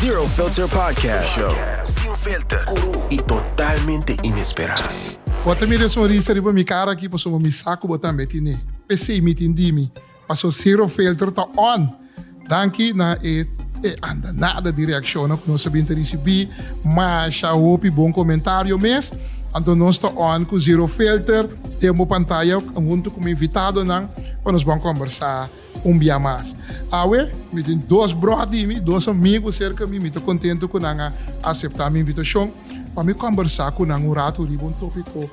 Zero Filter Podcast Show. Sin filter, curu y totalmente inespera. Bo ta mira e sonrisa riba mi cara aki pasobra mi sa cu bo tambe tine. P'esey mi tin di mi. Paso Zero Filter ta on! Danki na e e andanada di reaccionnan cu nos a bin ta ricibi. Masha hopi bon comentario mes. Anto nos ta on cu Zero Filter den bo pantaya hunto cu mi invitadonan pa nos bon combersa un bia mas. Awe mi tin dos brò di mi, dos amigo cerca mi. Mi ta contento cu nan a acepta mi invitacion pa mi combersa cu nan un rato riba un topico.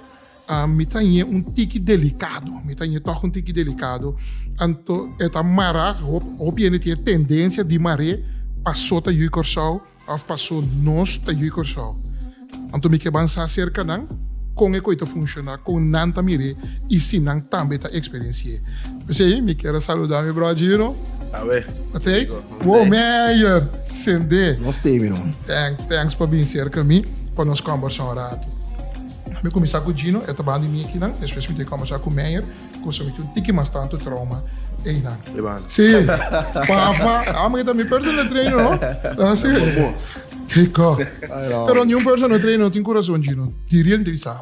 Mi ta ñe un tiki delicado, mi ta ñe tog un tiki delicado. Anto e ta mara, hopi hende tin e tendencia di mar'é paso ta yui Kòrsou òf paso nos ta yui Kòrsou. Anto mi ke ban sa serka nan kon e koi ta funshoná, kon nan ta mir'é i si nan tambe ta eksperensi'é. P'esei mi kier a saluda mi bro Gino. Awe. Atei? Wow Meyer! Sendé. Nos te mi no. Thanks, thanks pa bin serka mi pa nos kòmbersá un ratu. Mi kuminsá ku Gino, e ta banda di mi akinan, despues mi ta kòmbersá ku Meyer, ku sa mi tin un tiki mas tantu trauma einan. E banda. Sí. Papa, amo ta mi personal trainer, no? Ah, sí. Kiko. Pero ni un personal trainer no tin kurason, Gino. Di real mi ta bisa.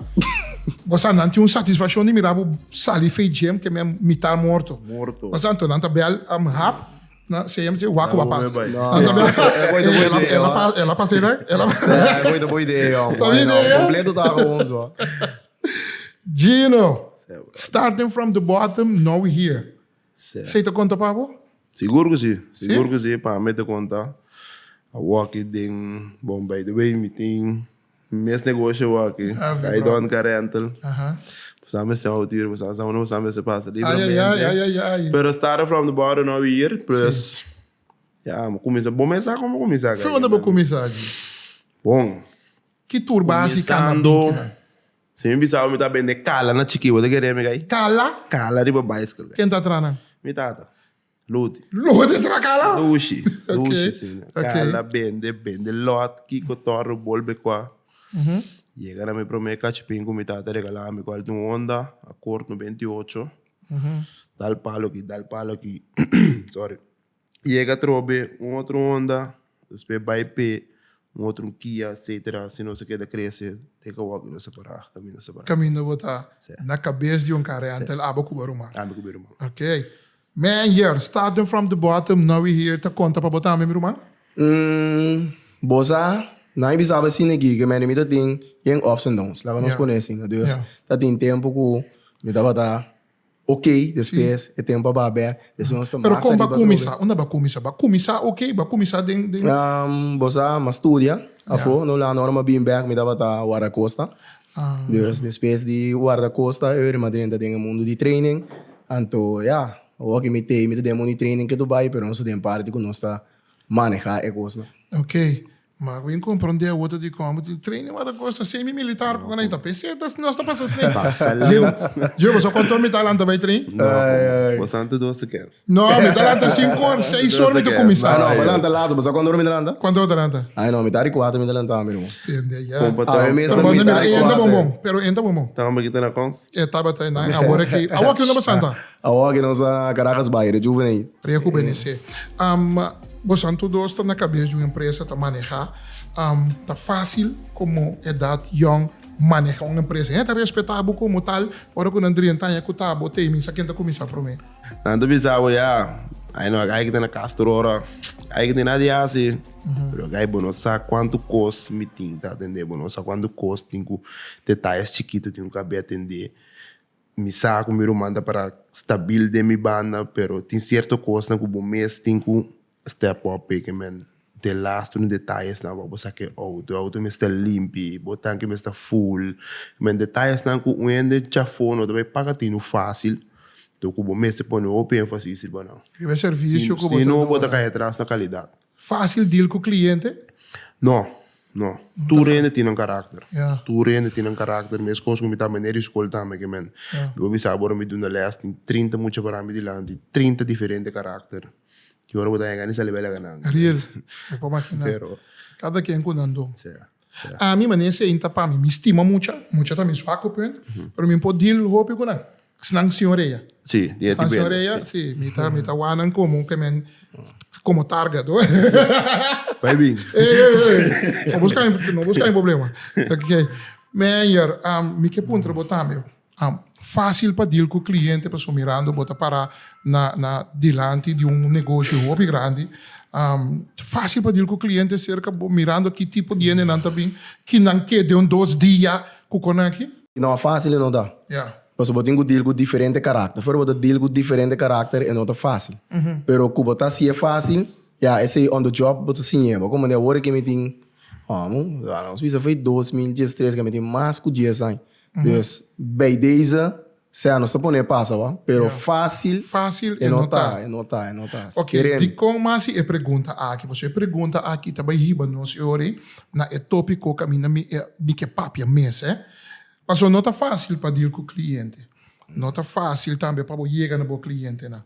Bo sa, nan tin un satisfakshon di mira bo sali fei gym ke men mitar morto. Morto. Bo sa, anto nan ta bèl hap. Na CMC, wak wa pasa. No, Ela pasa, ela pasa, ela pasa. Boy, boy idea, Tá boa ideia? Completo tá gewoon zo. Gino, starting from the bottom, now we here. Sei ta conta pa bo? Sigur ku si, sigur ku si, pa mi ta konta. Awor aki den, bon by the way mi tin Mes negoshi awor-aki, I don car rental. Boso a mester houtuur, boso a sa unda boso a mester pasa libremente. Pero started from the bottom now we here, plus ya, mi cuminsa, bo mes sa como mi cuminsa. Sa unda bo cuminsa aki? Bon. Ki tur basi cana bin kinan? Si mi bisa bo mi ta bende cala na chiki, bo ta kere mi kai? Cala? Cala riba bicycle. Ken ta traha nan? Mi tata. Loti. Loti tra kala? Dushi. Dushi, si. Kala, bende, bende lot, kiko toro, bolbe kua. Yega na mi prome kachipin ku mi tata regala mi kual tin un Honda Accord 98. Dal palo aki, dal palo aki. Sorry. Yega atrobe un otro Honda, despues bai pe un otro Kia, etcetera. Asina nos a keda krese te ku awor nos a para, kaminda nos a para. Kaminda bo ta na kabes di un kare antes abo ku bo ruman. Ami ku mi ruman. Ok. Man here, starting from the bottom, now we here ta konta pa bo tambe mi ruman? Mm, bo sa, nan e bisaba asina aki, ke mene mi ta tin yen ups and downs, laga nos pone asina. Dus, ta tin tempu ku mi tabata ok, despues e tempu a baha bek, despues nos ta Pero mas kon bo a ariba kuminsá? atrobe. Unda bo a kuminsá? Bo a kuminsá ok? Bo a kuminsá den, den. Bo sa, mi a studia afó, no landa ora mi a bin bek mi tabata Wardakosta. Dus despues di Wardakosta eur mi a drenta den e mundu di training. Anto ya, awor ki mi tei mi ta den e mundu di training ke Dubai pero nos ta den parti ku nos ta maneha e kosnan. Ok, ma ku in komprondé awor ta di komo tin training Wardakosta semi militar ku nan ta pesetas nos ta pasa esei. Pasa leu. Yo bo sa kuantu mi ta lanta bai train? No, bo santu dos ta kens. No, mi ta lanta sinku or, seis or mi ta kuminsá. No, no, bo lanta laat, bo sa kuantu ora mi ta lanta? Kuantu ora bo ta lanta? Ai no, mitad di kuater mi ta lanta mi ruman. Tende ya. Kompa Awe ta. mes Pero ta bo ta mitad mira, di e enta kuater. bonbon, pero e enta bonbon. Tamba ki ta na kons? E tabata einan, awor aki, awor aki unda bo santa? Awor aki nos ta Caracas Bay, Rejuvenate. Rejuvenesé. Bosan tur dos ta na kabes di un empresa, ta manehá. Ta fásil komo edat yòn maneha un empresa. Hende ta respetá bo komo tal, ora ku nan drenta aña ku ta bo tei, mi sa ken ta kuminsá promé. Nan ta bisa bo ya, ai no, ai ki ta na kas tur ora, ai ki tin nada di hasi. Pero gai bo no sa kuantu kos mi tin ta atendé, bo no sa kuantu kos tin ku detayes chikitu tin ku kab'é atendé. Mi sa ku mi ruman ta para stabil den mi banda, pero tin sierto kosnan ku bo mes tin ku step up p'e men de lastu un detayesnan pa bo sa ke outo, e outo mester limpi, bo tanki mester full, men detayesnan ku un hende chafó no ta bai paga tinu fásil, to ku bo mester pone hopi énfasis riba nan. Riba e servisio ku bo ta Si no bo ta duna. kai atras na kalidat. Fásil deal ku kliente? No, no. Tur hende tin nan karakter. Ya. Tur hende tin nan karakter, meskos ku mi ta manera di skol tambe ke men. Ya. Mi por bisa bo ora mi duna lès tin trinta mucha para mi dilanti, trinta diferente karakter. Ki ora bo ta yega ni sali bela ganan. Real, mi por magina. Pero. Kada ken ku nan don. Sea, sea. Ami manera esei ta pa mi. Mi stima mucha, mucha ta mi swaku punt, pero mi por deal hopi ku nan. Esnan sin orea. Sí, di Esnan sin orea, sí. Mi ta, mi ta wak nan como ke men, como target, hoor. Bai bin. Ey, ey, ey. No busca, no busca mi problema. Ok. Meyer, um, mi ke puntra bo tambe. Um, fácil pa deal ku cliente pasobra mirando bo ta para na, na dilanti di un negoshi hopi grandi. Um, fácil pa deal ku cliente cerca bo mirando ki tipo di hendenan ta bin, ki nan ke den un dos dia ku kon aki? No, fácil e no ta. Ja. Pasobra bo tin ku deal ku diferente karakter. Fuera bo ta deal ku diferente karakter e no ta fácil. Pero ku bo ta hasié fácil, ya esei on the job bo ta siñ'é. Bo komprende awor ke mi tin, amo, nos bisa foi 2013 ke mi tin mas ku dies aña. Dus bij deze, sea nos ta pone pasa wak, pero fácil Fácil e no ta, e no ta, e no ta. Ok, dikon mas e pregunta aki? Pasobra e pregunta aki ta bai hiba nos e ora ei na e tópiko kaminda mi mi ke papia mes, eh. Pasobra no ta fácil pa deal ku kliente. No ta fácil tambe pa bo yega na bo klientenan.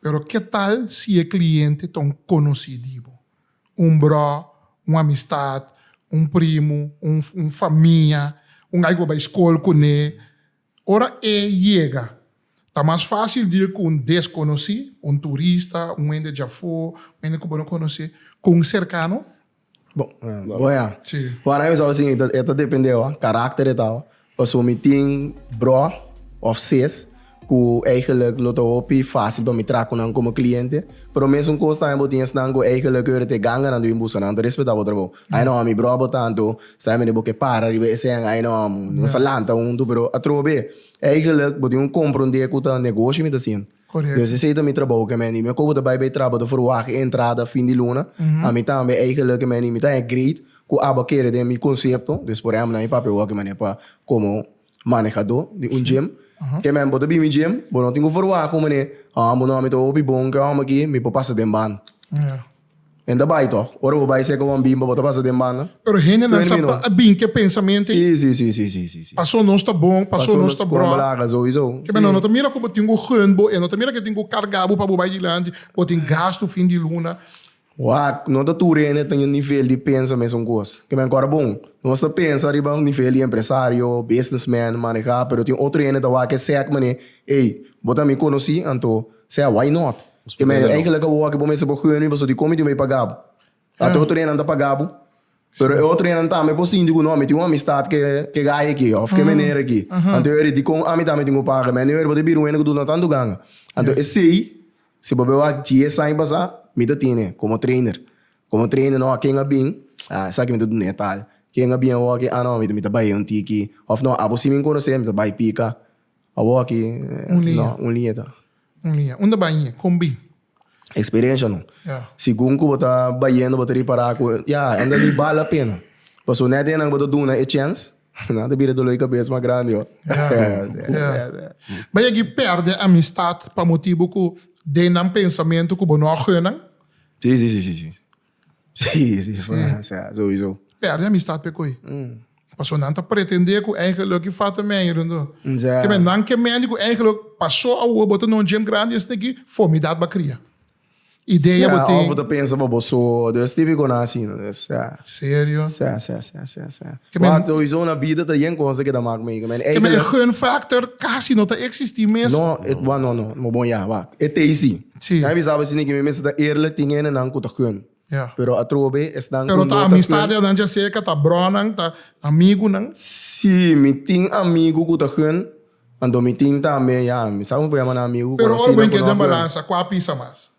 Pero ke tal si e kliente ta un konosí di bo? Un bro, un amistat, un primu, un un famia, un ai ku bo bai skol kuné. Ora e yega, ta mas fásil deal ku un deskonosí, un turista, un hende djafó, un hende ku bo no konosé, ku un serkano? Bon, bon ya. Sí. Bon, a mi sa asin, e ta depende ho, karakter e ta ho. Pasobra mi tin bro of sis ku eigenlijk lo ta hopi fásil pa mi traha ku nan komo kliente, pero mesun kos tambe bo tin esnan ku eigenlijk ora ta e ganganan ta bin buska nan ta respetá bo trabou. Ai no, mi bro bo tantu, sa mi bo ke para riba e sèn, ai no, nos a lanta huntu, pero atrobe eigenlijk bo tin un komprondé ku ta negoshi mi ta haciendo. Correcto. Dus esei ta mi trabou ke meni. Mi a koba ta bai bai traha bo ta verwagt e entrada fin di luna. Ami tambe eigenlijk ke meni mi ta haña great ku abo kere den mi konsepto. Dus por ehempel nan mi papia wòrdu manera pa komo manehadó di un gym. Ke men bo ta bin mi gym bo no tin ku verwagt ku manera ah bo no mi ta hopi bon ke hòmber aki mi por pasa den banda. En ta bai tòg. Ora bo bai seka wan bimba bo ta pasa den banda. Pero hendenan sa a bin ke pensamentu ei. Sí, sí, sí, sí, sí, sí. Paso nos ta bon, paso nos ta brò. Sowieso. Ke men no ta mira ku bo tin ku gun bo, e no ta mira ke tin ku karga bo pa bo bai dilanti, bo tin gastu fin di luna. Wak, no ta tur hende tin e nivel di pensa mesun kos. Ke men kòrda bon, nos ta pensa riba un nivel di empresario, businessman, maneha, pero tin otro hende ta wak e sèk manera, ey, bo ta mi konosí, anto, sea, why not? Ke men eigenlijk awor ke bo mester por gun mi pasobra di kon mi tin bai paga bo. Ata otro hendenan ta paga bo. Pero e otro hendenan tambe por sinti ku no, mi tin un amistad ke ke gai aki òf ke meneer aki. Anto e ora di kon ami tambe tin ku paga. Men e ora bo ta bira un hende ku duna tantu ganga. Anto esei, si bo bai wak dies aña pasá, mi ta tene komo trainer. Komo trainer no, ken a bin, ah esaki mi ta duna e tal. Ken a bin awor aki, ah no, mi ta bai un tiki. Òf no, abo si mi konosé, mi ta bai pika. Awor aki, no, un liña ta. Un liña. Unda bai ñe? Kon bin? Experiencia no. Ja. Segun ku bo ta bayendo bo ta ripará ku ya, enda di bal la pena. Pasobra net esnan bo ta duna e chèns, nan ta bira dolor di kabes mas grandi ho. Ja. Ja. Bai aki pèrdè amistat pa motibu ku den nan pensamentu ku bo no a gun nan? Si, si, si, si, si. Sí, sí, sí. Sowieso. Perde amistad pe koe. Paso nan ta pretende ku eigenlijk ki fata meijer endo. Ja. Ke men nan ke mendi ku eigenlijk paso awo bo ta na un gym grandi esne ki formidad ba kria. Idea bo tin. Of bo ta pensa pa bo so. Dus típico nan asina. Dus ja. Serio? Sa, sa, sa, sa, sa. Ke men. Wak sowieso na bida ta yen cosa ke ta mak mee. Ke men Ke men e gun factor kasi no ta existi mes. No, e, wa no, no. Mo bon ya, wak. E tei si. Sí. Nan bisa bo asina ki mi mester ta eerlijk tin hendenan ku ta gun. Ja. Pero atrobe esnan ku Pero no ta ta amistad gun. nan dja serka, ta bronan, ta amigunan. Sí, mi tin amigu ku ta gun, anto mi tin tambe, ya, mi sa ku mi por yama nan amigu, Pero ora bo konosínan ku keda no den gun. balansa, kua pisa mas?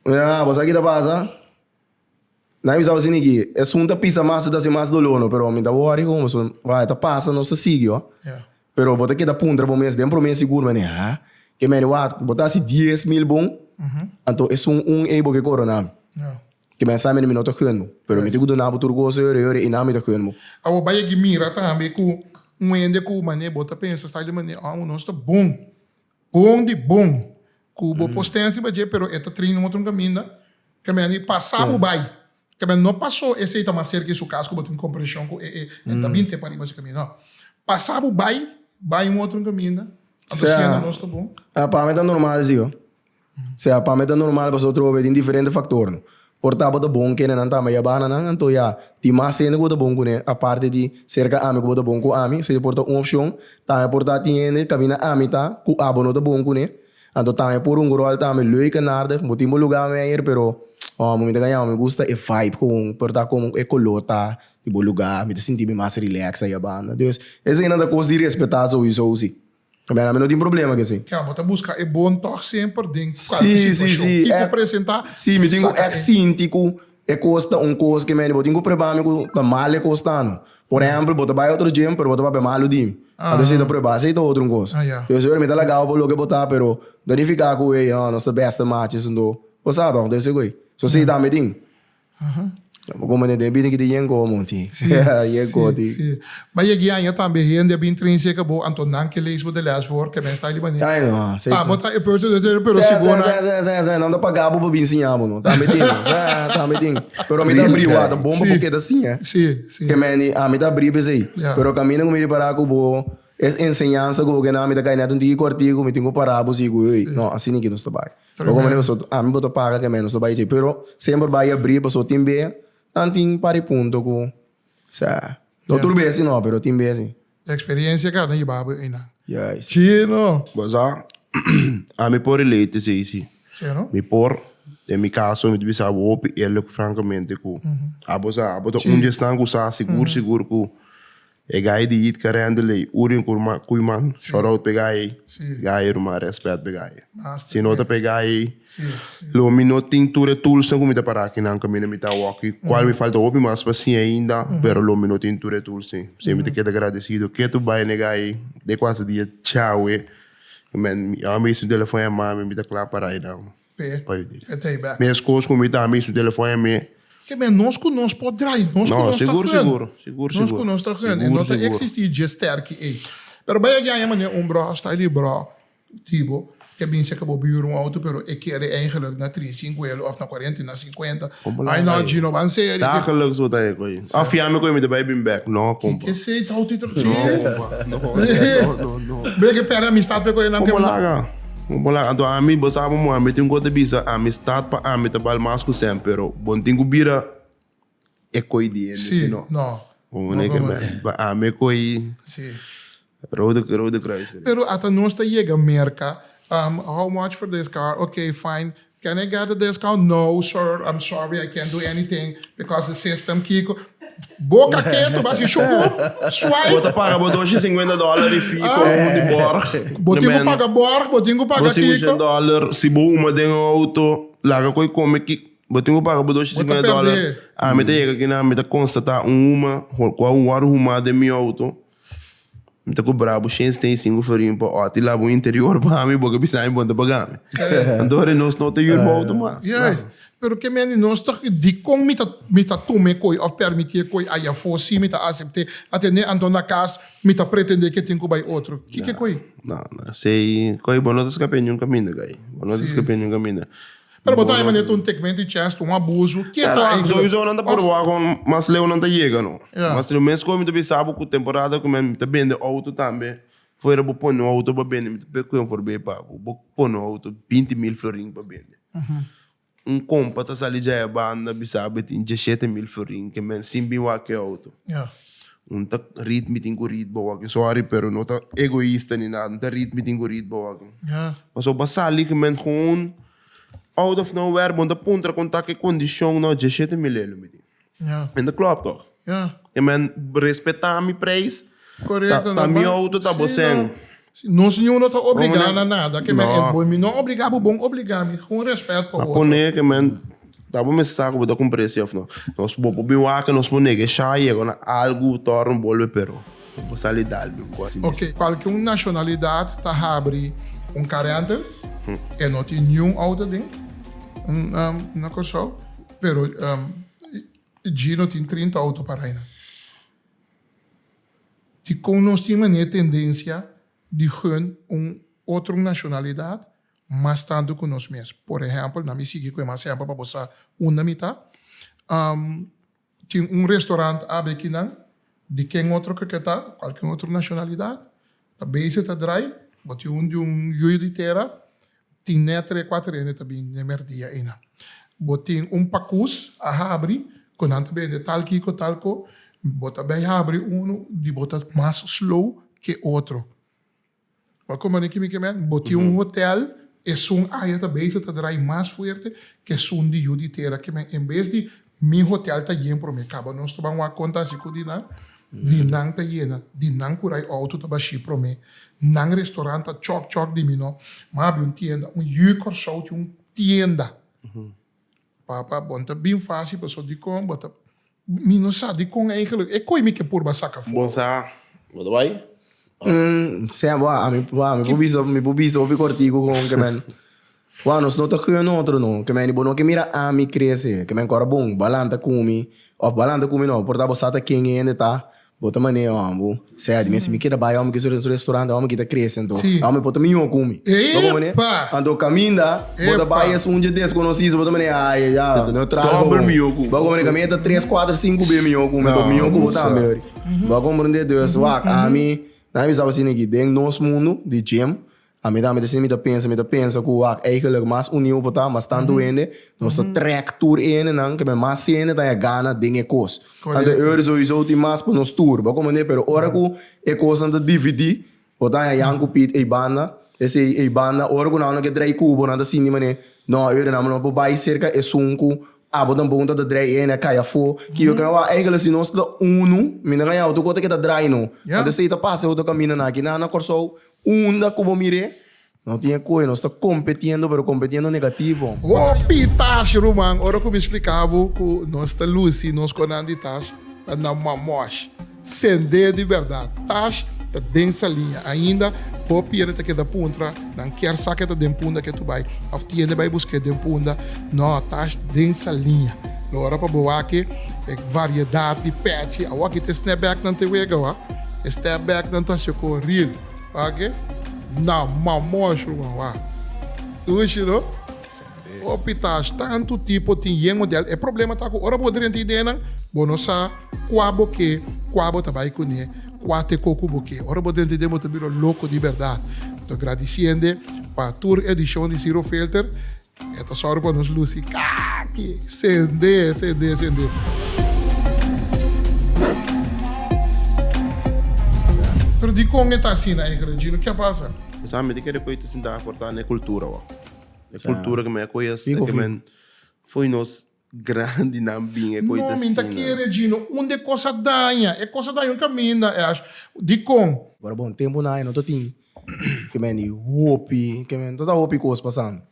Ya, bo sa ki ta pasa? Nan bisa bo asina ki, esun ta pisa mas, su ta hasi mas doló no, pero mi ta wòri komo, so, wak, e ta pasa, nos ta sigui, ho. Ja. Pero bo ta keda puntra bo mes den promé sigur manera, ha? Ke meni wak, bo ta hasi 10,000 bon, anto esun un ei bo ke korona mi. Ja. Ke men sa meni mi no ta gun bo, pero mi tin ku duna bo tur kos yore yore i nan mi ta gun bo. Awor bai a mira tambe ku un hende ku manera bo ta pensa sta di manera, ah, nos ta bon, Bon di bon ku bo por stens riba dje pero e ta train un otro kaminda ke men di pasa bo bai ke men no paso esei ta mas serka di su kas ku bo tin kompreshon ku e e ta bin te pariba si kaminda no pasa bo bai bai un otro kaminda anto siendo nos ta bon. Pa mi ta normal si. Sea pa mi ta normal pasobra otro tin diferente factornan. Por ta bo ta bon kende nan tambe yabana nan, anto ya, tin mas hende ku bo ta bon kuné aparte di serka ami ku bo ta bon ku ami, esei por ta un opshon. Tambe por ta tin hende kaminda ami ta ku abo no ta bon kuné, anto tambe por un ròl tambe leuk en aardig. Bo tin bo lugá meier pero oh mi ta gaña mi gusta e vibe gewoon, por ta komo e koló ta di bo lugá, mi ta sinti mi mas relax ayabanda. Dus eseinan ta kos di respetá souiso si. Mira, mi no tin problema ku esei. Ja, bo ta buska e bon tòg semper den kualke Sí, sí, situashon. sí. Kiko Èk, presentá, sí, mi tin ku saka èk e. sinti ku e kos ta un kos ke mende bo tin ku prueba mi ku ta mal e kos ta no. Por ehèmpel, bo ta bai otro gym, pero bo ta papia malu di mi. Anto esei ta prueba, esei ta otro un kos. Ah, ya. Dus ora mi ta laga bo pa loke bo ta, pero no nifiká ku ey, ah, nos ta bèste machies anto. Bo sa tòg, anto esei ku ey. So esei tambe tin. Bo mane den bida ki tin yen ko monti. Yen ko ti. Si. Ba yegi aña tambe hende a bin train cerca bo anto nan ke lees bo de les voor ke men sta riba ni. Ay no, si. Ta bo ta e person de pero si bo na. Se se se se nan ta paga bo pa bin siña bo no. Tambe tin. Se tambe tin. Pero mi ta abri wak ta bon pa bo keda siña. Si si. Ke men di ami ta abri p'esei. Pero kaminda ku mi ripara ku bo es enseñansa ku bo ke nan mi ta kai net un tiki kòrtiku mi tin ku para bo sigu ey no asina ki nos ta bai. Bo como paso ami bo ta paga ke menos ta bai dje pero semper bai abri paso tin be nan tin par di punto ku sa no tur bes si no pero tin be si. Experiencia ka nan yiba bo einan. Juist. Chino. Bo sa ami por relate esei si. Si no? Mi por den mi caso mi ta bisa bo hopi eerlijk francamente ku abo sa abo ta un di esnan ku sa sigur sigur ku E gai di Itka Rendeley, Urien Koeiman, shout out p'e gai ei. Gai ei ruman, respet p'e gai ei. Si no ta p'e gai ei, lo mi no tin tur e toolsnan ku mi ta para akinan kaminda mi ta awor-aki, kual mi falta hopi mas pa siña ainda, pero lo mi no tin tur e toolsnan. P'esei mi ta keda gradesido ke tur bai n'e gai ei, de ku hasta dia djawe, mi a mi su telefon yama mi, mi ta kla pa right now. P'e, Pa yu di. p'e tei bek. Meskos ku mi tambe su telefon a mi. Ke men nos ku nos por drai, nos ku No, nos ta sigur, gun. sigur, sigur, Nos sigur. ku nos ta gun. E Sigur, no ta sigur. eksistí dje sterki ei. Pero bai a gaña manera un bro sta di bro tipo ke bin seka bo bür un auto pero e kere eigenlijk na 35 elo of na 40 na 50. Kompa Ai laga no ei. Gino ban serio. Dagelijks bo ta e koe. Of fia mi koe mi ta bai bin bek. No, kompa. Ke sei ta auto No, kompa. No, no, no, no. Beke perde amistad pe koe nan ke. Kompa laga. Bo la anto ami bo sa bo ami tin ku ta bisa amistad pa ami ta bal mas ku sem pero bo no tin ku bira e koi di hende Si, sino no. bo ne ke men pa ami e koi Si. rode rode kruis. Pero ata nos ta yega Merka, um, how much for this car? Okay, fine. Can I get a discount? No, sir, I'm sorry, I can't do anything because the system kiko. Boca ketu, basi shuku, swipe. Bo ta paga bo doshi cincuenta dollar di fee como di borg. Bo tin ku paga borg, bo tin ku paga Bo kiko. cincuenta dollar, si bo huma den auto, laga koe come ki, bo tin ku paga bo doshi Bo ta cincuenta dollar. perde. Ami ta yega kinan, mi ta constata un huma, cu a wòrdu huma den mi auto. Mi ta cobra bo shen setenta i sinku florin pa oti laba un interior pa mi, bo ke bisa mi bo no ta paga mi. Anto ora nos no ta yur bo auto mas. Juist. Pero ke mende nos ta dikon mi ta mi ta tuma e koi of permiti e koi ayafó si mi ta asept'é atendé anto na kas mi ta pretendé ke tin ku bai otro. Kiko e koi? No, no. Esei koi bo no ta skap'é niun kaminda, gai. Bo no ta skap'é niun kaminda. Pero bo ta haña manera ta un tekmento di chèns, ta un abuso. Ke ta Claro, eigenlijk? sowieso nan ta Of proba con mas leu nan ta yega no. Ja. Mas leu mes cu mi ta bisa bo cu temporada cu mi ta bende auto tambe, fuera bo pone un auto pa bende mi ta pe cu for bay pa bo, bo pone un auto binti mil florin pa bende. Un compa ta sali djaya banda bisa bo e tin dieshete mil florin ke men sin bin wak e auto. Ja. Un ta rit mi tin cu rit bo wak, sorry pero no ta egoista ni nada, un ta rit mi tin cu rit bo wak. Ja. Pasobra bo sali ke men gewoon Out of nowhere bo ta puntra kon ta ke kondishon no djeshete mil elo mi tin. Ja. En dat klopt toch? Ja. E men respeta mi prijs. Correcto. Ta, ta mi auto ta bo Sí, sen. no. Sí, Nos ni uno ta obliga na nada. Ke men, No. e bo mi no obliga bo bon obliga mi. Gewoon respet pa A otro. pone ke men ta bo mester sa ku bo ta kumpra esi of no. Nos bo por bin wak nos por nega e sha yega na algu torno bolbe pero bo por sali dal mi un kos. Ok, kualke un nashonalidat ta habri un karenter, e no tin niun outo den na Kòrsou, pero Gino tin 30 outo pa reina. Dikon nos tin manera tendensia di gun un otro nashonalidat mas tantu ku nos mes? Por ehèmpel, na mi sigui ku e mas ehèmpel pa bo sa unda mi ta. Tin un restaurant abe akinan di ken otro ke ke ta, kualke otro nashonalidat, ta bezig ta drai, bo tin un di un yu di tera, tin net tre kuater hende ta bin den merdia einan. Bo tin un pakus a habri ku nan ta bende tal kiko tal ko, bo ta bay habri unu di bo ta mas slow ke otro. Bo a komprende ki mi ke men? Bo tin un hotel, esun aya ta bezig ta drai mas fuerte ke esun di yu di tera ke men. En bes di mi hotel ta yen prome kaba nos ta ban wak konta asi ku di nan, di nan ta yena, di nan kurai outo ta bashí prome, nan restaurant ta chòk chòk di mi no. Mi a habri un tienda, un yu Kòrsou tin un tienda. Papa, bo no ta bin fácil paso dikon bo ta, mi no sa dikon eigenlijk, e koe mi ke purba saka afó. Bo sa, bo ta bai? Sè, bo, ami, bo, mi por bisa, mi por bisa hopi kortiku kon ke men, bo, nos no ta gun otro no, ke men bo no ke mira ami krese, ke men kòrda bon, bo a lanta ku mi, òf bo a lanta ku mi no, por ta bo sa ta ken e hende ta, Bo ta manera hombo, sea di mi si mi keda bai hombo ki su restaurante hombo ki ta crece anto hombo por ta miho cu mi. Bo ta manera anto caminda bo ta bai es un dje desconocido bo ta manera ay ya no traha bo bo ta manera caminda ta tres cuatro cinco be miho cu mi anto miho cu bo tambe ori. Bo a comprende dus wak ami nan a bisa bo asina aki den nos mundo di gym Ami tambe ta sinti mi ta pensa, mi ta pensa ku wak eigenlijk mas uniu por ta, mas tantu hende, nos ta trek tur e hendenan ke mas hende ta haña gana den e kos. Anto e ora souiso tin mas pa nos tur, bo a komprende? Pero ora ku e kosnan ta dividí, bo ta haña Jan ku Piet ei banda, esei ei banda, ora ku nan no ke drei ku bo, nan ta sinti manera, no, e ora nan no por bai serka esun ku abo tampoko ta ta drei e hende a kai afó. Kico ke wak eigenlijk si nos ta unu, mi no haña otro kos ta ke ta drai no. Anto esei ta pasa e otro kamindanan aki nan na Kòrsou. Unda ku bo mir'é, no tin e koe, nos ta kompetiendo, pero kompetiendo negativo. Hopi tash ruman, ora ku mi splika bo ku nos ta lusi nos konan di tash ta na mamosh. Sendé di bèrdat, tash ta den saliña ainda, hopi hende ta keda puntra, nan kier sa ke ta den punda ke tu bai, òf tiende bai busk'é den punda, no, tash den saliña. Lo ora pa bo wak e variedat di pèchi, awor aki ta e snapbacknan te wega wak. E step back nan ta haci con real. Wak Na mamosh ruman wak. Dushi no? Hopi tash tantu tipo tin yen model. E problema ta cu ora bo drenta ideanan bo no sa cua bo ke, cua bo ta bay cune, cua te ko cu bo ke. Ora bo drenta idea bo ta bira loco di berdad. Enton gradiciende pa tur edicion di Zero Filter. E ta sòru pa nos lusi kaki. Sende, sende, sende. Pero dikon e ta asina eigenlijk, Gino? Ke a pasa? Mi sa mi ta kere koe ta sinta aporta na e kultura wou. E kultura ke men a koe as ke men foi nos grandinan bin e koe ta No, mi ta asina. kere, Gino. Unda e kos a daña? E kos a daña un kaminda, Ash. Dikon? Ora bon tempu na e no ta tin ke men di hopi, ke men no ta hopi kos pasando.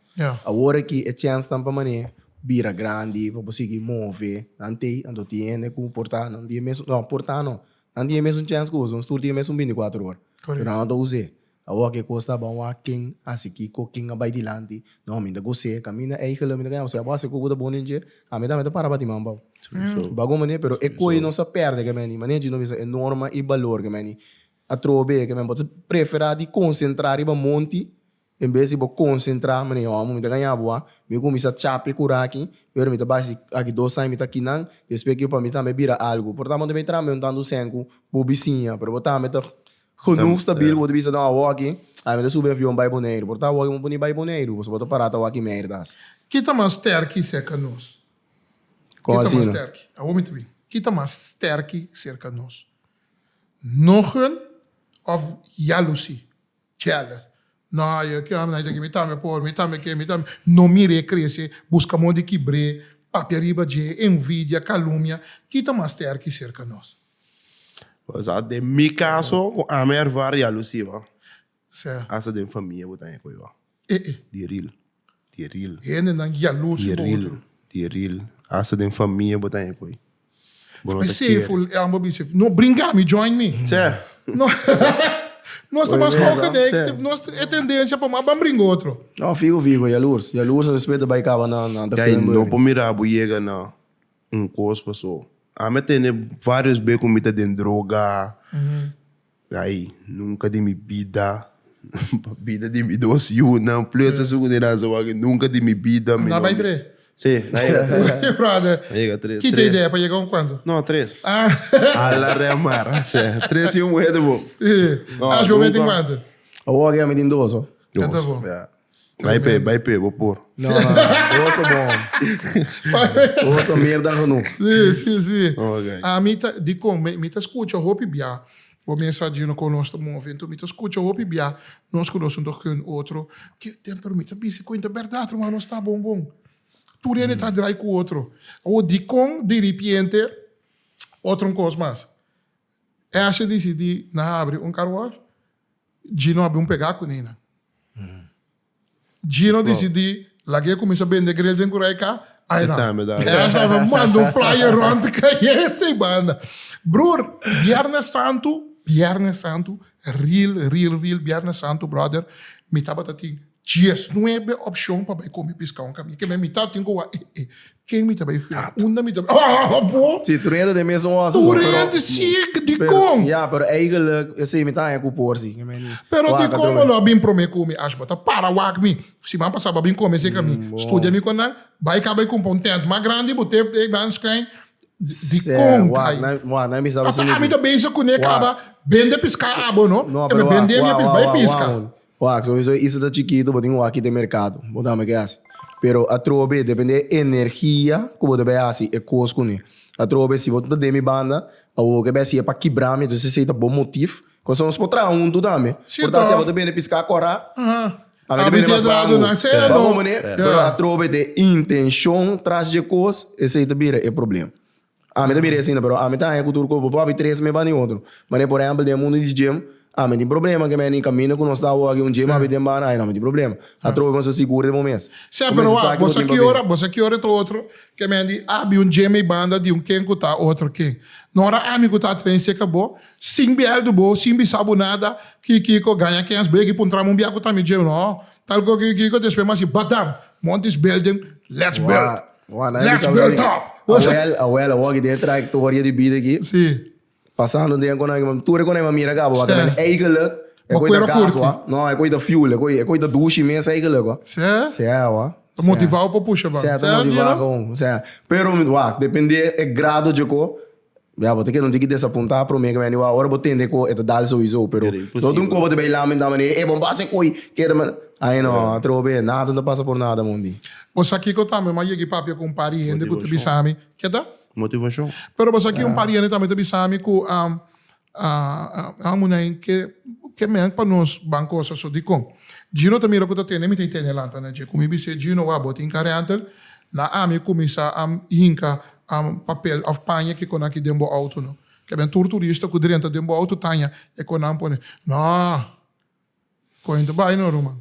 Awor aki e chènsnan pa manera bira grandi, pa bo sigui move, nan t'ei, anto tin hende ku por ta, nan tin e mesun, no, por ta no, nan tin e mesun chèns ku nos, nos tur tin e mesun bintikuater ora, pero nan no ta us'é. Awor aki e kos ta ban wak ken hasi kiko, ken a bai dilanti, no, mi ta gos'é, kaminda eigelijk mi ta gana, pasobra abo hasi ku bo ta bon den dje, ami tambe ta para bati man bou. Bo a komprendé? Pero e koe nos a pèrdè ke meni, manera dje nos bisa e norma i balor ke meni atrobe, ke meni bo ta preferá di konsentrá riba monti En bes di bo konsentrá, manera hòmber, mi ta gañá bo a, mi kuminsá chapi kura aki, pero mi ta basi aki dos aña mi ta kinan, despues ki pa mi tambe bira algu. Por ta bo ta bay traha un tantu sèn ku bo bisiña, pero bo tambe ta genoeg stabil ku bo ta bisa no awor aki, ami ta subi avion bai Boneiru. Por ta awor aki bo por ni bai Boneiru, pasobra bo ta pará ta wak mei ta hasi. Ki ta mas sterki serka nos? Kon Ki ta mas asina? sterki? Awor mi ta bin. Ki ta mas sterki serka nos? Nogen òf yalusí? Jealous. No, yo ke homber nan mi tambe por, mi tambe ke, mi tambe. No mir'é krese, buska modo di kibr'é, papia riba dje, envidia, kalumnia. Ki ta mas sterki serka nos? Osea, den mi kaso, ku ami ervaar yalusi bo, Sè. hasta den famia bo ta haña koe bo. E e. Di ril, di ril. Hendenan yalusi Di bo ril, otro. di ril. Hasta den famia bo ta haña koe. Bo no ta P'esei kere. ful e amber bisa, no bringa mi, join mi. Sè. No, nos ta mas Oye, koke mira, nek, sè. nos e tendensia pa mas ban bringa otro. No, figo, figo, yalurs. Yalurs a respeta bai kaba na na ta Kay, no Keulenburg. por mira bo yega na un kos paso. Ami a tene varios be ku mi ta den droga. Ay, nunca di mi bida, pa bida di mi dos yunan, plus esun ku tin nan wak, nunca di mi bida mi Nan no. bai tres? Sí, nan yega tres. Brother, Nan yega tres. kita idea pa yega un cuanto? No, tres. Ah. A la remar, sí. Tres y un mujer bo. Sí. No, Ah, yo meti nunca. cuanto? Awor aki ami tin dos, ho. Dos. Eta bo. Ja. Bai pe, bai pe, bo por. No, no, no. Bo ta bon. Bo ta meer dan genoeg. Si, si, si. Ok. Ami ta, dikon, mi, mi ta skucha hopi bia, bo mes sa Gino kon nos ta move, enton mi ta skucha hopi bia nos ku nos un ta gun otro, ke den pero mi ta bisa ku ta bèrdat ruman nos ta bon bon. Tur hende ta drai ku otro. Awor dikon diripiente otro un kos mas. Ashley disidí na habri un car wash, Gino a bin pegá kuné nan. Gino disidí lag'é kuminsá bende grill den Curaicá, ai nan. Ashley a manda un flyer rònt kayente i banda. Broer, Bièrnè Santu, Bièrnè Santu, real, real, real Bièrnè Santu, brother, mi tabata tin diesnuebe opshon pa bai kome piská un kaminda. Ke men mi ta tin ku wak, eh, eh, ken mi ta bai fia? Unda mi ta bai? Ah, bo! Si, tur hende den mesun oso. Tur hende, si, dikon? Ya, pero eigenlijk, esei mi ta haña ku por si. Pero dikon bo no a bin promé ku mi? Ash, bo ta para wak mi. Siman pasá bo a bin kome serka mi. Studia mi ku nan. Bai kaba i kumpra un tent mas grandi, bo te e ban skrin. Dikon kai? Ata ami ta bezig kuné kaba bende piská abo, no? Ke mi bende mi a bai piska. Wak, sowieso e isla ta chikitu, bo tin wak kita e merkado, bo tambe ke hasi. Pero atrobe depende e energia ku bo ta bai hasi e kos kuné. Atrobe si bo ta den mi banda, awor ke bai hasi e pa kibra mi, entonces esei ta bo motif. Kos nos por traha huntu tambe. Por ta si abo ta bende piská kòrá, ami ta bende mas mango. Bo manera? Pero atrobe de intenshon tras dje kos, esei ta bira e problema. Ami ta mira asina, pero ami ta haña ku tur kos bo papia tres me banda i otro. Manera por ehèmpel den e mundu di gym, ami tin problema ke meni kaminda ku nos ta awor aki un gym abi den banda, ai no mi tin problema. Atrobe bo sa sigur den bo mes. Sè, pero wak, bo sa ki ora, bo sa ki ora ta otro ke men di abi un gym ei banda di un ken ku ta otro ken. No ora ami ku ta train seka bo, sin bèldu bo, sin bisa bo nada, ki kiko, gaña kens begi puntra mi un bia ku ta mi gym, no. Tal ku ki kiko, despues mi a si, badam, Monty's building, let's build. Let's build up! Awel, awel, awor ki den e trayectoria di bida aki. Si. Pasando den kon aki, tur e kon aki mira kaba, wak men eigenlijk, e Bo koi ta kuero gas kurti. wa. No, e koi ta fuel, e koi, e koi ta dushi mes eigenlijk wa. Si? Si, wa. Ta motivao pa pusha ban. Si, ta motivao gewoon. Si. Pero, wak, depende e grado dje ko, Ya, bo ta keda un tiki desapuntá promé ku meni wou. Ora bo tende ku e ta dal souiso, pero no ta un kobo ta bai lamentá manera, e bon pasa e koi, keda man. Ai no, atrobe, nada no ta pasa por nada mondi. Bo sa kiko tambe m'a yega i papia ku un par di hende ku ta bisa mi, Keda? Motivashon. Pero bo sa ki un par di hende tambe ta bisa mi ku amunai ke ke men pa nos ban kosa so dikon. Gino ta mira ku ta tene mi ta tene lanta na dje. Ku mi bis'é, Gino, wak, bo tin karentel? Na ami kuminsá a hinka papel of paña kiko nan ki den bo auto no. Ke ben tur turista ku drenta den bo auto taña e kon nan pone. No! Koin ta bai no ruman.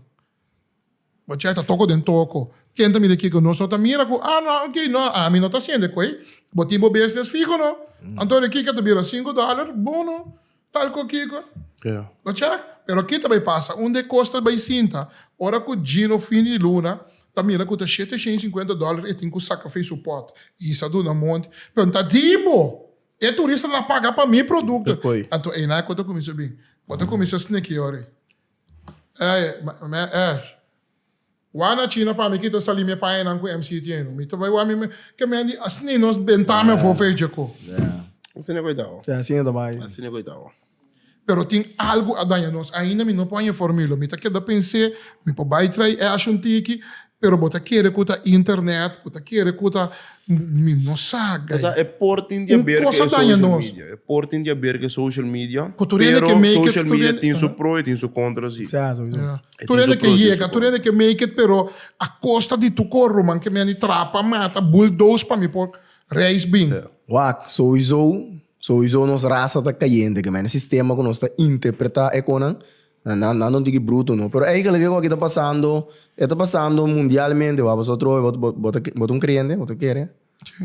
Bo chek ta toko den toko. Ken ta mira kiko? Nos no ta mira ku ah no ok no ami no ta hasiendo e koi. Bo tin bo business fiho no. Anto de kiko ta bira sinku dollar bon no. Tal ku kiko. Bo chek? Pero ki ta bai pasa? Unda e kos ta bai sinta? Ora ku Gino fin di luna ta mira ku ta shete shen i sinkuenta dòler e tin ku saka fei su pòt. I sa duna monti. Pero ta di bo! E turistanan a paga pa mi produkto. Anto einan e kos ta kuminsá bin. Bo ta kuminsá sneki ora ei. Ey, Ash, wak na China pa mi kita sali mi pañanan ku MC tin. Mi ta bai wak mi ke men di asni nos benta mi afó fecha ko. Asina ku e ta awo. Sí, asina ta bai. Asina ku e ta awo. Pero tin algu a daña nos. Ainda mi no por haña formula. Mi ta keda pens'é, mi por bai trae Ash un tiki, pero bo ta kere ku ta internet, bo ta kere ku ta, mi no sa, guy. Osea, e por tin di Un haber ku kos a e daña social nos. media. E por tin di haber ku e social media, Ku tur hende pero ke make it, social tur media hende, tin su pro i tin su kontra si. Sa, sowieso. Ja. E Tur tin su hende ke pro i tin su yega, tur kontra. hende ke make it, pero a kosta di tur kor, ruman, ke mi a di trapa, mata, bulldoze pa mi por reis bin. Sa. Wak, sowieso, sowieso nos rasa ta kayente, ke men e sistema ku nos ta interpretá e konan, Nan nan no diki bruto no, pero eigenlijk e ku aki ta pasando, e ta pasando mundialmente wak, pasobra otro bo bo bo ta bo ta un kreyente, bo ta kere,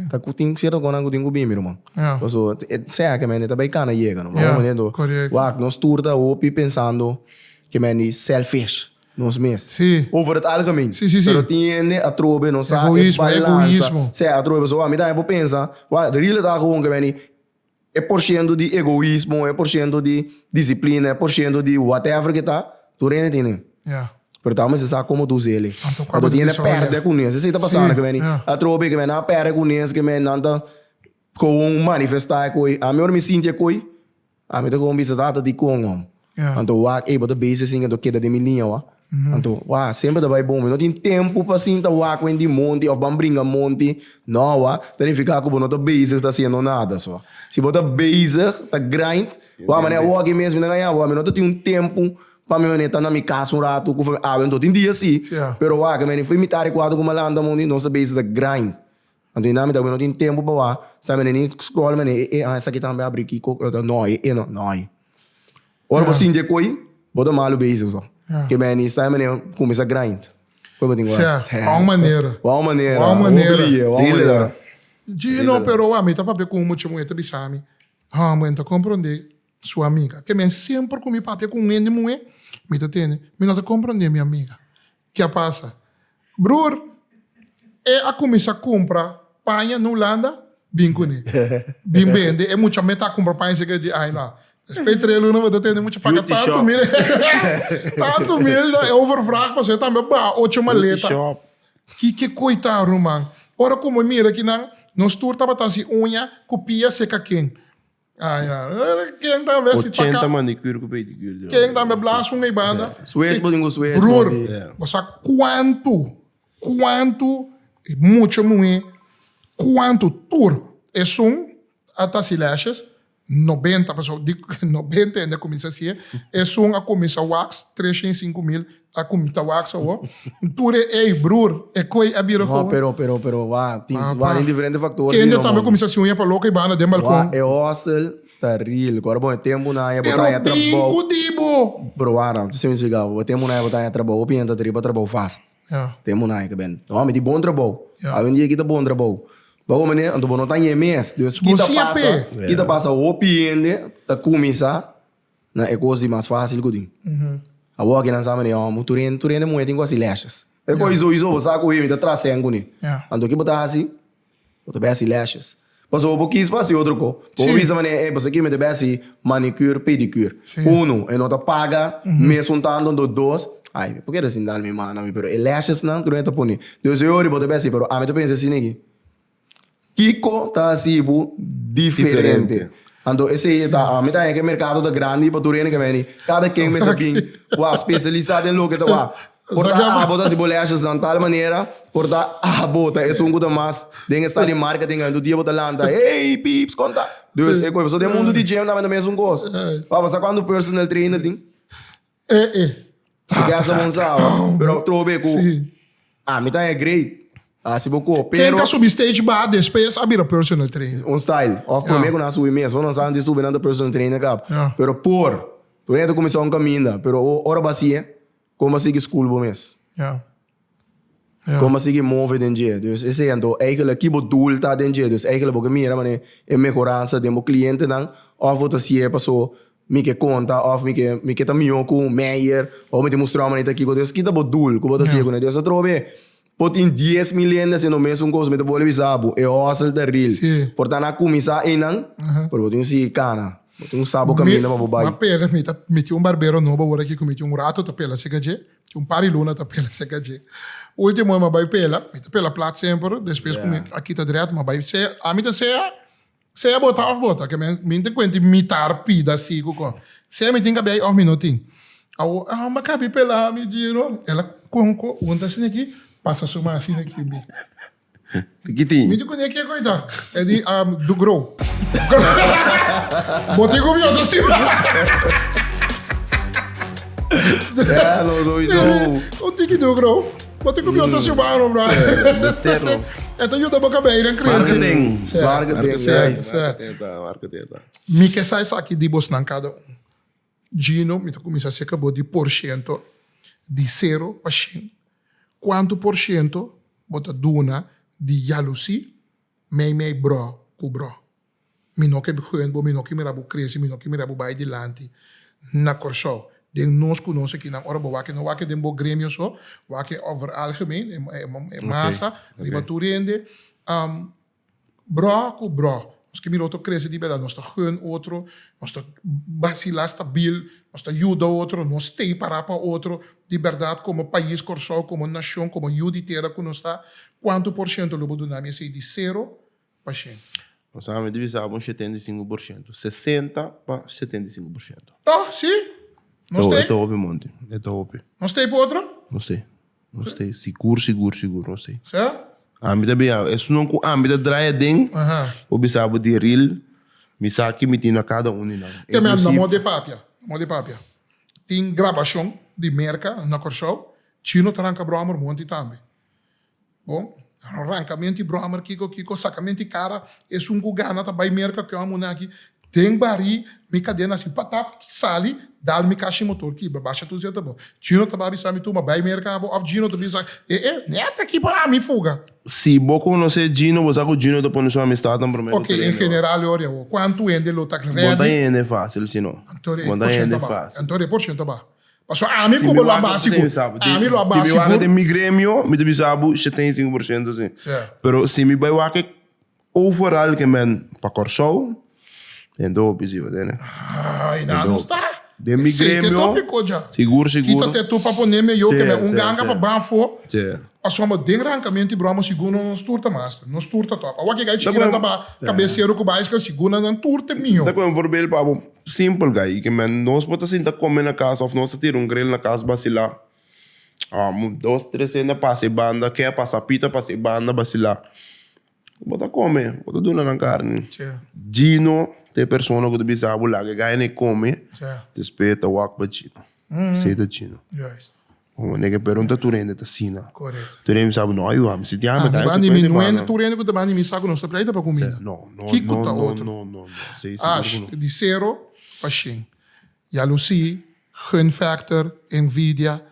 ta ku tin sierto konan ku tin ku bini mi ruman, pasobra e sea ke men e ta bai kana yega no, wak nos tur ta hopi pensando ke men di selfish nos mes, over het algemeen, pero tin hende atrobe no sa e balansa, sea atrobe pasobra ami tambe por pensa, wak real ta gewoon ke men di. E por ciento di egoismo, e por ciento di disciplina, e por ciento di whatever ke ta, tur hende tene. Ja. Pero ta mester sa como tu us'e. Anto cua Anto bo ta tin hende bisa hoy perde ya? ku nes. Esei ta pasando Sí, ke meni. ja. Atrobe ke men a perde ku nes, ke men nan ta gewoon manifesta e koi. Ami ora mi sinti e koi, ami ta gewoon bisa tata dikon hom. Ja. Anto wak, ey bo ta bezig sin anto keda den mi liña wak. Anto, wak, semper ta bai bon. Mi no tin tempu pa sinta wak wen di monti òf ban bringa monti. No, wak, ta nifiká ku bo no ta bezig ta hasiendo nada so. Si bo ta bezig ta grind, wak, manera awor aki mes mi ta gaña bo, mi no ta tin un tempu pa mi manera ta na mi kas un ratu ku famia. Awe anto tin dia si, pero wak, mi foi mitar di kuater ku mi a lanta monti, nos ta bezig ta grind. Anto mi ta no tin tempu pa wak, sa mi ni scroll mi ni e e esaki tambe abri kiko, no e e no, no. Ora bo sinti e koi, bo ta malu bezig so. Ke meni sta e manera kuminsá grind. Koi bo tin ku hasi. Sea, pa un manera. Pa un manera. Pa un manera. Pa un manera. Gino, pero ami ta papia ku un mucha muhé ta bisa mi, Hòmber, N ta komprondé su amiga. Ke men semper ku mi papia ku un hende muhé, mi ta tende, mi no ta komprondé mi amiga. Ke a pasa? Broer, e a kuminsá kumpra paña na Hulanda, bin kuné. Bin bende. E mucha meta a kumpra paña esei di ai no. Despues tres luna bo ta tende mucha paga tantu mil. Tantu mil no e overvraag pasobra e tambe a baha ocho maleta. Kiko koita ruman. Ora ku mi mira kinan nos tur tabata hasi uña ku pia seka ken. Ai, ken tambe si taka. 80 manicure ku pedicure. Ken tambe blaas un ei banda. Switch bo tin ku switch. Broer, bo sa kuantu, kuantu mucha muhé, kuantu tur esun a ta hasi lashes, 90 pasobra di 90 hende a kuminsá hasié, esun a kuminsá wax, 305 mil a kuminsá wax awor. Tur e ey, broer, e koe a bira No, koe. pero, pero, pero, wa, tin, wa, tin diferente factor. Kende tambe kuminsá hasi uña pa loke i banda den Wa, balkon. e hustle ta real. Ku ora bo e tempu na haña bo Pero ta haña bin trabou. ku di bo. Pero wara, tu siempre explica bo, tempu na haña bo ta haña trabou, hopi hende ta riba trabou fast. Ja. Tempu na haña ke ben. No, mi tin bon trabou. Ja. Awendia kita bon trabou. Bo manera, anto bo no ta haña e mes. Dus Bo kita siña pasa, p'e. kita pasa hopi hende ta kuminsá na e kos di mas fásil ku tin. Awor aki nan sa manera, hòmber, tur hende, tur hende muhé tin ku hasi lashes. E kos sowieso bo sa ku mi ta traha sèn kuné. Anto ke bo ta hasi? Bo ta bai hasi lashes. Pasobra bo kis pa hasi otro kos. Bo bisa manera, ey, pasobra aki mi ta bai hasi manicure, pedicure. Uno, e no ta paga mesun tantu, anto dos, ay, mi por keda sin dal mi man ami, pero e lashesnan tur hende ta pone. Dus e ora bo ta bai hasi, pero ami ta pensa asina aki. Kiko ta hasi bo diferente? Anto esei ta, ami ta haña ku e merkado ta grandi pa tur hende ke bini. Kada ken mester bin wak spesialisá den loke ta wak. Por ta abo ta hasi bo leshesnan tal manera, por ta abo ta esun ku ta mas den e sta di marketing. Anto dia bo ta lanta, hey peeps, kon ta? Dus e kos, pasobra den mundu di gym tambe ta mesun kos. Wak, bo sa kuantu personal trainer tin? E e. Bo ke hasta bon sa, pero trobe ku ami ta haña great. Hasi bo ko, Ken pero ka subi stage ba despues a bira personal trainer. un style. Of prome ku nan subi mes. Bo no sa antes subi nan ta personal trainer kap. Pero por, tur hende ta kuminsá un kaminda, pero ora bo hasié, kon bo a sigui school bo mes? Kon bo a sigui move den dje? Dus esei anto eigenlijk ki bo doel ta den dje? Dus eigenlijk bo ke mira manera e mehoransa den bo klientenan of bo ta hasié paso Mi ke konta òf mi ke mi ke ta mihó ku Meijer òf mi ta mustra manera kiko Dios kita bo doel ku bo ta sigue kuné Dios atrobe por tin 10.000 hende hasiendo mesun kos mi ta bolbe bisa bo e hustle ta real por ta nan a kuminsá einan pero bo tin ku sigui kana bo tin ku sa bo kaminda pa bo bai. Mi a pela mi ta mi tin un barbero nobo awor aki ku mi tin un rato ta pela seka dje tin un par di luna ta pela seka dje ultimo mi a bai pela mi ta pela plat semper despues ku mi a kita dread mi a bai sea ami ta sea Sea bo ta of bo ta, ke men mi ta kuenti mitar pida si ku kon. Sea mi tin kabei of mi no tin. Awo e homber kabi pela mi Gino, el a konko un ta asina aki, pasa su man asina aki mi. Ki tin? Mi di kuné ke koi ta? E di, du grow. Bo tin ku mi otro sima. Ja, no, sowieso. Un tiki du grow. Bo tin ku mi otro siman, bro. Mester no. E ta yuda bo kabei nan krese. Marketing. Sí. Marketing, Sí, nice. sí. Marketing ta, marketing ta. Mi ke sa esaki di bosnan kada un. Gino, mi ta kuminsá seka bo di por shento di sero pa shen. Kuantu por shento bo ta duna di yalusí mei mei bro ku bro? Mi no ke gun bo, mi no ke mira bo krese, mi no ke mira bo bai dilanti na Kòrsou. Den nos ku nos akinan, ora bo wak, no wak den bo gremio so, wak over algemeen, e masa, riba tur hende. Bro ku bro, nos ke mira otro krese di bèrdat, nos ta gun otro, nos ta basilá stabil, nos ta yuda otro, nos stay pará pa otro. Di bèrdat komo pais Kòrsou, komo nashon, komo yu di tera ku nos ta, kuantu por shento lo bo duna mi esei di sero pa shen? Nos a mi di bisa bo un 75%, 60 pa 75%. Tòg, si? Nos E tei? ta hopi, Monty. E ta hopi. Nos tei pa otro? Nos tei. Nos tei. Sigur, sigur, sigur nos tei. Sa? Ami ta bia, esunnan ku ami ta draai aden, bo bisa bo di ril, mi sa ki mi tin na kada un di nan. Te mi na moda di papia, na moda di papia. Tin grabashon di Merka na Kòrsou, Chino ta ranka bròmer Monty tambe. Bon, rankamento di bròmer kiko kiko, sakamento di kara, esun ku gana ta bai Merka ke òmber aki den barí mi kadena asi patap sali dal mi kashi motor kibra basha tur zeta bo. Gino ta bai bisa mi tuma bai Merka abo òf Gino ta bisa e e nèt aki pa ami fuga. Si bo konosé Gino bo sa ku Gino ta pone su amistatnan promé ku Ok, en tur hende. general e ora awor kuantu hende lo ta Bon ta ready? hende fásil si no. Anto e Bon ta por hende shento ba. fásil. Anto e por shento ba. Pasobra ami Si ku mi bo lo a wak basi ku, ami lo a Si mi basi wak ku. den mi gremio, mi ta bisa bo 75% si. Sí. Pero si mi bai wak overal ke men pa Kòrsou, den hopi si, bo tende. Ai, na nos ta. Den mi Esei te gremio, tópiko dja. sigur, sigur. Kita te tu pa pone me yo Sí, ke men un sí, ganga sí. pa ban afó. Sí. Pasobra den rankamento di broma sigur no nos tur ta master, nos tur ta top. Awor ke gai Ta chikina ku ta ba kabesero ku baiskel sigur nan tur te mihó. Ta ku un voorbeeld pa bo. Simpel guy, ke men nos por ta sinta come na cas of nos ta tira un grill na cas basila. Dos tres hende a pasa e banda, ke a pasa pita a pasa e banda basila. Bo ta come, bo ta duna nan carni. Gino ta e persona cu ta bisa bo laga e guy na e come, despues ta wak pa Gino. Esey ta Gino. Bo ke pero no ta tur hende ta asina. Tur hende bisa bo no ayu ami si tin hamber ta haña su cuenta y fana. Tur hende cu ta banda mi sa cu nos ta pleita pa cuminda. No, no, Kico no, ta no, otro? no, no, no. Esey sigur Ash, cu no. di cero pa shen. Jaloezie, gun factor, envidia,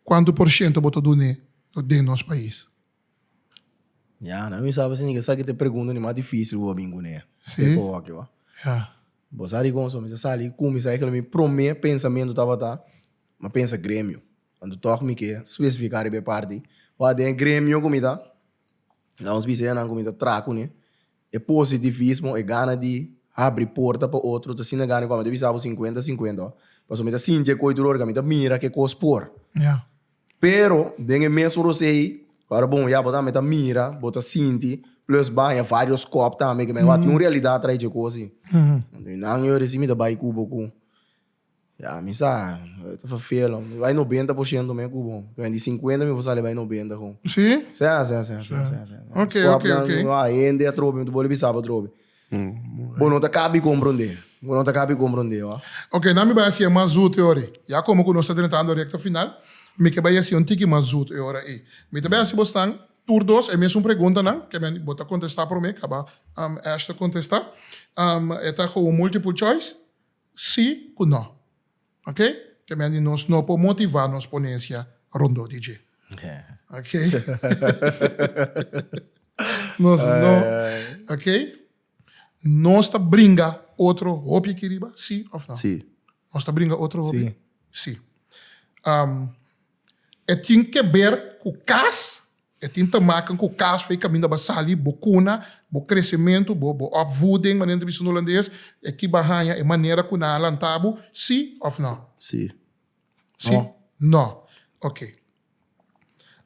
cuanto por ciento bo ta dun'e den nos pais? Ya, na mi sabi si esaki ta e pregunta di mas dificil cu bo a bin cune. Si? Te hoki, wa. Ya. Bo sa dicon so mi ta sali cuminsa eigenlijk mi prome pensamento tabata, mi a pensa gremio. Anto toch mi ke specifica riba e parti. Wa den e gremio cu mi ta, laga nos bisa esnan cu mi ta traha cune, e positivismo, e gana di habri porta pa otro ta asina gana cu ami ta bisa bo cincuenta cincuenta, wa. Pasobra mi ta sinti e coi tur ora, mi ta mira ke cos por. Ya. Pero den e mesun rosei, ora bon ya bo tambe ta mira, bo ta sinti, plus baña varios kop tambe ke men wak tin un realidat tras dje kos ei. Anto nan yo resi mi ta bai ku bo ku ya mi sa ta verveel mi bai 90% men ku bo, di 50 mi por sali bai 90 kon. Si? Sa sa sa sa sa sa. Ok ok ok. Hende atrobe mi ta bolbe bisa bo atrobe. Bo no ta kabi komprondé. Bo no ta kabi komprondé, wak. Ok, nan mi bai hasi e mas zoet e ora ei. Ya komo ku nos ta drentando rekta final, mi ke bai hasi un tiki mas zoet e ora ei. Mi ta bai hasi bosnan tur dos e mesun preguntanan, ke men bo ta kontestá promé, kaba Ash ta kontestá. E ta gewoon multiple choice, sí ku nò. Ok? Ke men di nos no por motivá nos ponensia rondó di dje. Ok? Nos no. Ok? Nos ta bringa otro hopi aki riba, sí of no? Sí. Nos ta bringa otro hopi? Sí. Sí. E tin ke ber ku kas E tin te maken ku kas for e kaminda bo a sali, bo kuna, bo kresementu, bo bo opvoeding, manera ta bisa na holandes, e ki bo a haña, e manera ku nan a lanta bo, si òf nò? Si. Si? Nò. Oké.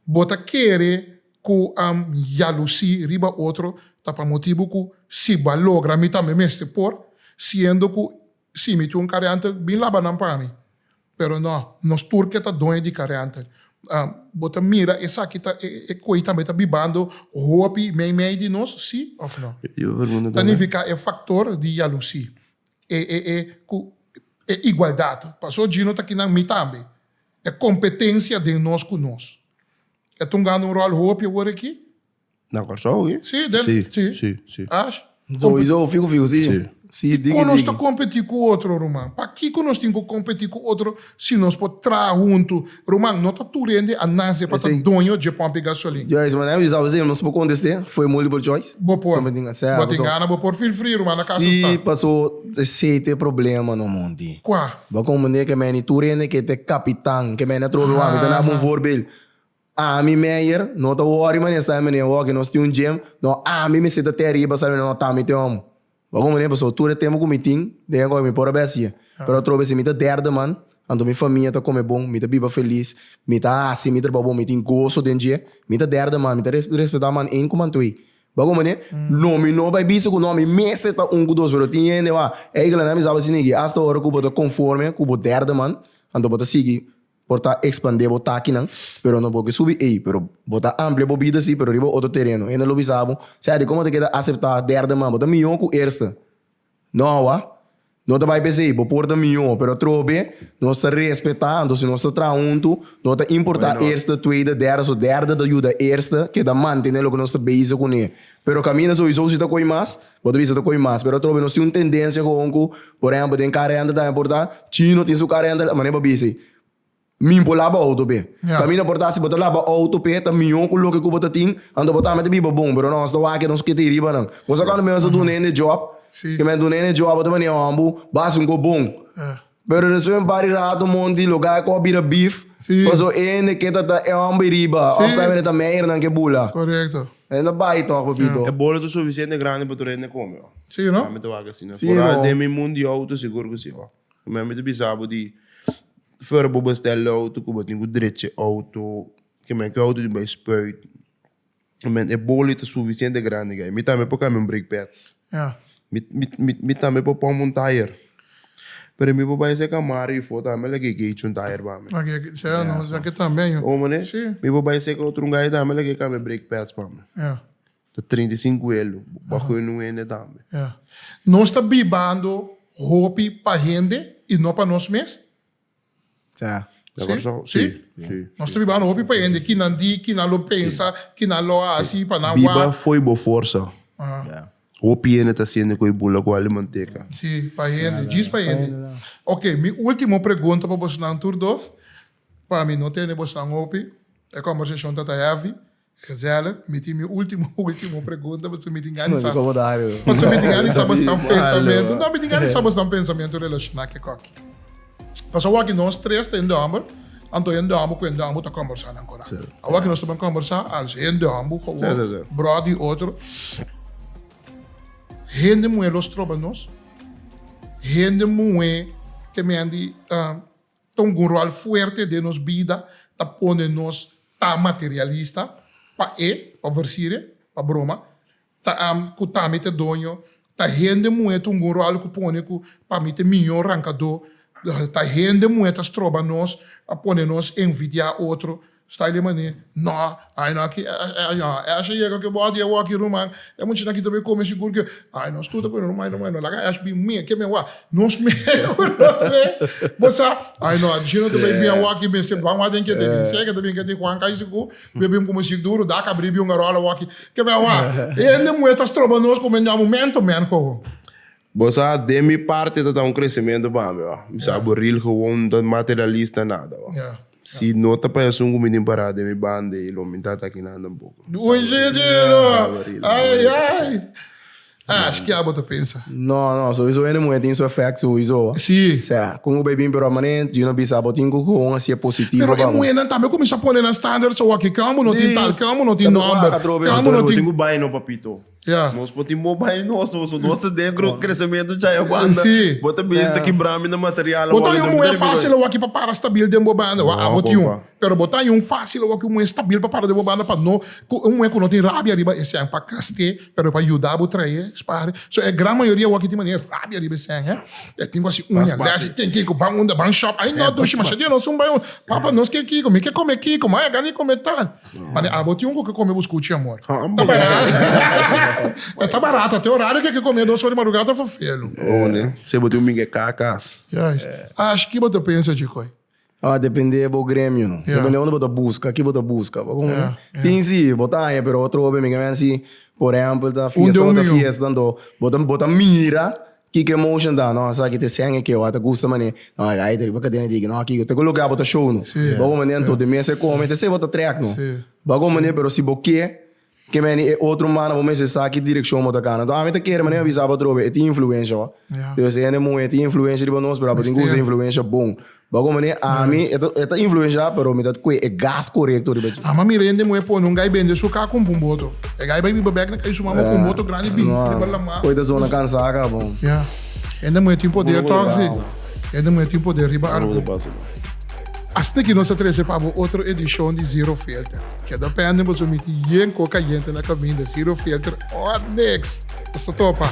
Bo ta kere ku yalusí riba otro ta pa motibu ku si bo a logra mi tambe mester por, siendo ku Si mi tin un kariantel, bin laba nan pa mi. Pero no, nos tur ke ta doño di kariantel. Bo ta mira esaki ta e koe tambe ta bibando hopi meimei di nos, si of no? Ta nifiká e faktor di yalusí, e e e ku e igualdat. Paso Gino ta kinan mi tambe. E kompetensia den nos ku nos. E ta hungando un ròl hopi awor aki. Na Kòrsou, eh? Sí, den, Sí, sí. sí, sí. Ash? Sowieso, fiku fiku, sí. Sí. Sí, diki, Kon nos ta diki. kompetí ku otro, ruman? Pakiko nos tin ku kompetí ku otro si nos por traha huntu? Ruman, no ta tur hende a nase pa ta Esei. doño dje pòmpi gasolin. Juist, maar nou, je zou zeggen, nos por contesté, foi multiple choice. Bo por. So, mi tin, sea, Bo tin paso- gana, bo por feel free, ruman, na kasa Sí, sta. paso, esei ta e problema no, Monty. Kua? Bo comprende ke meni tur hende ke ta kapitan, ke meni a trobe wak, mi ta daba un voorbeeld. Ami Meyer no ta worry manera sta manera wak nos tin un gym no ami mester ta te ariba sa no ta mi te omo bo comprende pasobra tur e tempo ku mi tin den mi por a besi pero atrobe si mi ta derde man anto mi famia ta come bon mi ta biba felis mi ta hasi mi trabou bon mi tin goso den dje mi ta derde man mi ta respeta man een ku man twee. Bo a comprende? No, mi no bai bisa ku no, mi mester ta un ku dos, pero tin hende wak, eigenlijk nan mi sa asina aki, asta ora ku bo ta konforme ku bo derde man, anto bo ta sigui por ta ekspandé bo takinan, pero no bo ke subi ei, pero bo ta amplia bo bida si, pero riba otro tereno. Hende lo bisa bo, sea dikon bo ta keda aseptá derde man, bo ta mihó ku eerste. No awa. No ta bai p'esei, bo por ta mihó, pero atrobe nos ta respetá, anto si nos ta traha huntu, no ta importá eerste, tweede, derde, so derde ta yuda eerste keda mantené loke nos ta bezig kuné. Pero kaminda souiso si ta koi mas, bo ta bisa ta koi mas, pero atrobe nos tin un tendensia gewoon ku, por ehèmpel den car rental tambe por ta, chino tin su car rental, manera bo bisa ei. Min por laba auto p'e. Kaminda por ta si bo ta laba auto p'e ta mihó ku loke ku bo ta tin, anto bo tambe ta biba bon, pero nos ta wak nos kete riba nan. Bo sa kuando mi a duna hende job, ke mi a duna hende job bo ta mane hòmbu bo hasi un kos bon. Pero despues un par di rato monti loke ku a bira beef, pasobra e hende ke ta ta e hòmbu ei riba òf sa ta meijernan ke bula. E ta bai tòg papito. E bolo ta sufisiente grandi pa tur hende kome. Sí, no? Ami ta wak asina. Foral den mi mundu di auto sigur ku si. Mi ta bisa bo di Voor bo bestel auto ku bo tin ku drecha e auto, ke men ku e auto tin bai spuit. Men e boli ta sufisiente grandi kai. Mi tambe por kambia un brake pads. Mi mi mi tambe por pon un tire. Pero mi por bai seka Mario afo tambe leke e gecha un tire pa mi. Omo ne? Mi por bai seka otro un gai tambe leke e kambia brake pads pa mi. Ta 35 elo. Bajo e nu hende tambe. Ja. Nos ta bibando hopi pa hende y no pa nos mes? Ja. Sí? Sí? Sí. Nos ta bibando hopi pa hende. Ki nan di, ki nan lo pensa, ki nan lo haci, pa nan wak. Biba fo'i bo forsa. Ja. Hopi hende ta haciendo cu e bula cu ali manteca. Sí, pa hende. Djis pa hende. Ok, mi ultimo pregunta pa bosonan tur dos. Pa mi no tene bosonan hopi. E conversacion ta ta heavy. Gezellig, mi tin mi ultimo ultimo pregunta pasobra mi tin gana di sa pasobra mi tin gana di sa bosnan pensamentu no mi tin gana di sa bosnan pensamentu relaciona ku e koki. Pasobra awor aki nos tres ta hende homber anto hende homber ku hende homber ta kombersa nan kora. Awor aki nos ta ban kombersa als hende homber gewoon bròder i otro. Hende muhé lo stroba nos, hende muhé ke men di Ta un ròl fuerte den nos bida ta pone nos ta materialista pa e, pa versire, pa broma, ta am ku ta mi ta doño, ta hende muhé ta un ròl ku pone ku pa mi ta mihó rankadó, ta hende muhé ta stroba nos a pone nos envidiá otro. Sta di manera, no, ai no aki, ai no, Ash a yega ku e bòt di e wòki ruman, e muchanan aki ta bai kome sigur ke, ai nos tur ta pone ruman, ruman, no laga Ash bin me, ke me wak, nos me ku nos me, bo sa, ai no, Gino ta bai bin a wòki mester ban wak den ke ta bin seka, ta bin ke tin Juan kai sigur, bai bin kume sig duru, dak abri bi un garola wòki, ke me wak, e hende muhé ta stroba nos ku men momento men koho. Bo sa, den mi parti ta ta un crecemento pa mi, wa. Mi sa aburil gewoon, no ta materialista nada, wa. Si no ta pa esun cu mi tin para den mi banda y lo mi ta ta aki nan tampoco. Un shitero! Ay, ay! Ash, ki abo ta pensa? No, no, souiso hende muhe tin su effect souiso. Si. Sea, con cu bay bin pero a manera you no bisa bo tin cu gewoon hacié positivo Pero pa e bo. muhenan tambe cuminsa pone nan standard so aki cambo no tin tal, cambo no tin Tambe cu nomber, atrobe. cambo no Bo tin tin. cu bay no papito. Ja. Nos por tin bo bai nos, nos nos ta den crecemento chaya banda. Sí. Bo ta bista kibra mi na material. Bo ta un muher fácil awaki pa para stabil den bo banda. Wa abo tin un. Pero bo ta un fácil awaki un muher stabil pa para den bo banda pa no ku un muher ku no tin rabia riba e sèn pa kast'é pero pa yuda bo trae spare. So e gran mayoria awaki tin manera rabia riba e sèn he. E tin ku hasi uña lèshi tin kiko ban unda ban shop. Ai no dushi masha dia nos un bai un. Papa nos ke kiko mi ke kome kiko mi a yega ni kome tal. Mane abo tin un ku ke kome buskuchi amor. Ta barata. E ta barata te horario ke ke kome dos ora di madrugada ta ferfelu. Oh ne. Se bo tin un minga kakas. Juist. Ash ki bo ta pensa Chikoy? Ah depende bo gremio no. Depende unda bo ta buska, ki bo ta buska. Bo komo ne? Tin si bo ta haña pero otro hopi mi ke men si por ehempel ta fiesta bo ta fiesta anto bo ta bo ta mira Kiko emotion ta? No, esaki ta e sèn e ke wak ta gusta manera. No, ai ta riba kadena di no, kiko ta ku loke abo ta show no. Bo ku manera anto den mesa e kome ta esei bo ta trèk no. Bo ku manera pero si bo ke ke meni e otro mana bo mester sa ki direkshon bo ta kana. Anto ami ta kere manera mi bisa bo atrobe e tin influensha wak. Dus e hende muhé tin influensha riba nos pero abo tin ku usa influensha bon. Bo como ne ami e ta e ta influencia pero mi ta kue e gas corecto riba dje. Ama mi rende muhe pone un gai bende su ka kumpa un boto. E gai bai biba bek na kai su mama ku un boto grandi bin riba lama. Koe ta zona kansa ka bon. Ya. Hende muhe tin poder tok si. Hende muhe tin poder riba algu. Hasta ki nos a trese pa bo otro edishon di Zero Filter. Keda pende boso miti yen ko kayente na kaminda. Zero Filter or niks. Nos ta topa.